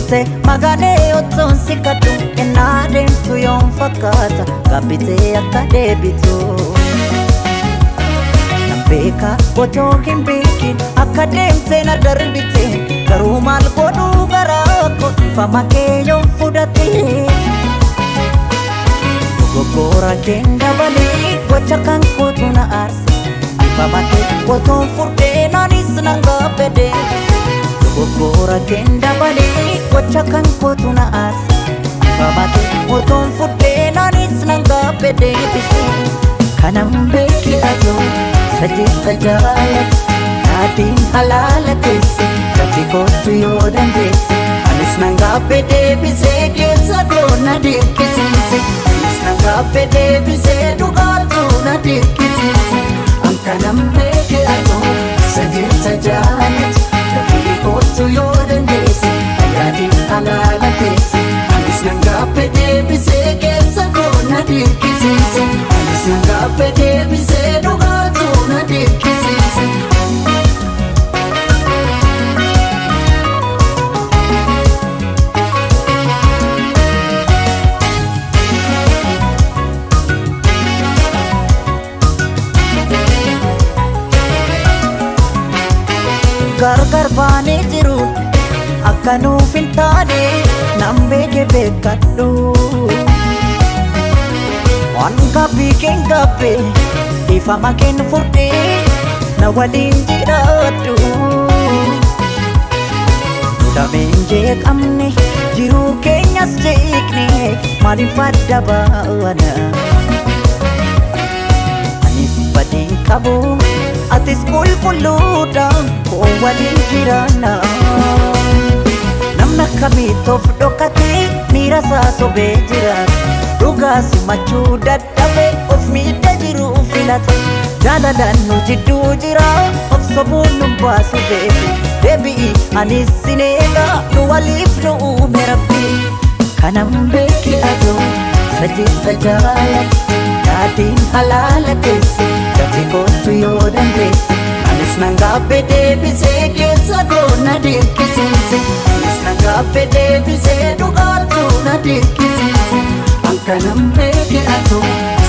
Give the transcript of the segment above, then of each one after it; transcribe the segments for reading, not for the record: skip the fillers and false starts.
Turte magaalee otoon si kadhu ennaa deemtu yoom fakkaata gaabbitee akka deebitu. Nan beeka otoo hin beekin akka deemte na darbite, garuu maal godhuu garaa koo dhiifama kee yoom fudhate. Dogoggora keen dabalee gocha kan kootu na aarse, dhiifama kee otoon fudhee naanis nan gaabbe deebise. Dogoggora keen dabalee gocha kan kootu na aarse, dhiifama kee otoon fudhee naanis nan gaabbe deebise. Kanan beeki atoo sajeessa jaalatu, yaatiin halaala teesse, dafii kootu yoo dandeesse. Anis nan gaabbe deebisee, keessa koo na dirqisiise. Anis nan gaabbe deebisee, dhugaatu na dirqisiise. An kanan beeke atoo sajeessa jaalatu, dafii kootu yoo dandeesse, yaatiin halaala teesse. Anis nan gaabbe deebisee, keessa koo na dirqisiise. Anis nan gaabbe deebisee, dhugaatu na dirqisiise. Gargar baanee jiru akka nuuf hin taane nan beeke beekadhu. Waan gabbii keen gabbe dhiifama keen fudhee na waliin jiraadhu. Lameen jeeqamne jiruu keenyas jeeqne maaliif adda baana? Anis badeen qabu, atis qulqulluudha, koo waliin jiraanna. Namni akkamitti of dhokatee miira isaa sobee jiraata? Dhugaa simachuu dadhabee of miidha jiruu filata. Jaalalaan nu jidduu jira, of sobuun nu baasu beeku. Deebi'i, anis sin eega, nu waliif nu uume Rabbi. Kanan beeki atoo sajeessa jaalatu, yaatiin halaala teesse, dafii kootu yoo dandeesse. Anis nan gaabbe deebisee, keessa koo na dirqisiise. Anis nan gaabbe deebisee, dhugaatu na dirqisiise. An kanan beeke atoo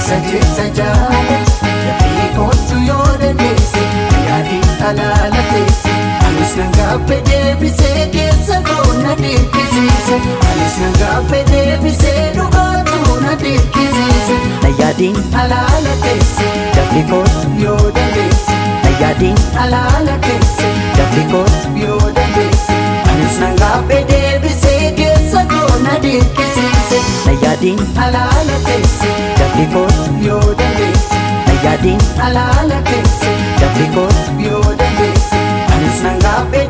sajeessa jaalatu, dafii kootu yoo dandeesse, yaatiin halaala teesse. Anis nan gaabbe deebisee, keessa koo na dirqisiise. Anis nan gaabbe deebisee, dhugaatu na dirqisiise. Na yaadiin halaala teesse, dafii kootu yoo dandeesse. Na yaadiin halaala teesse, dafii kootu yoo dandeesse. Anis nan gaabbe deebisee, keessa koo na dirqisiise. Na yaadiin halaala teesse, dafii kootu yoo dandeesse. Na yaadiin halaala teesse, dafii kootu yoo dandeesse. Anis nan gaabbe.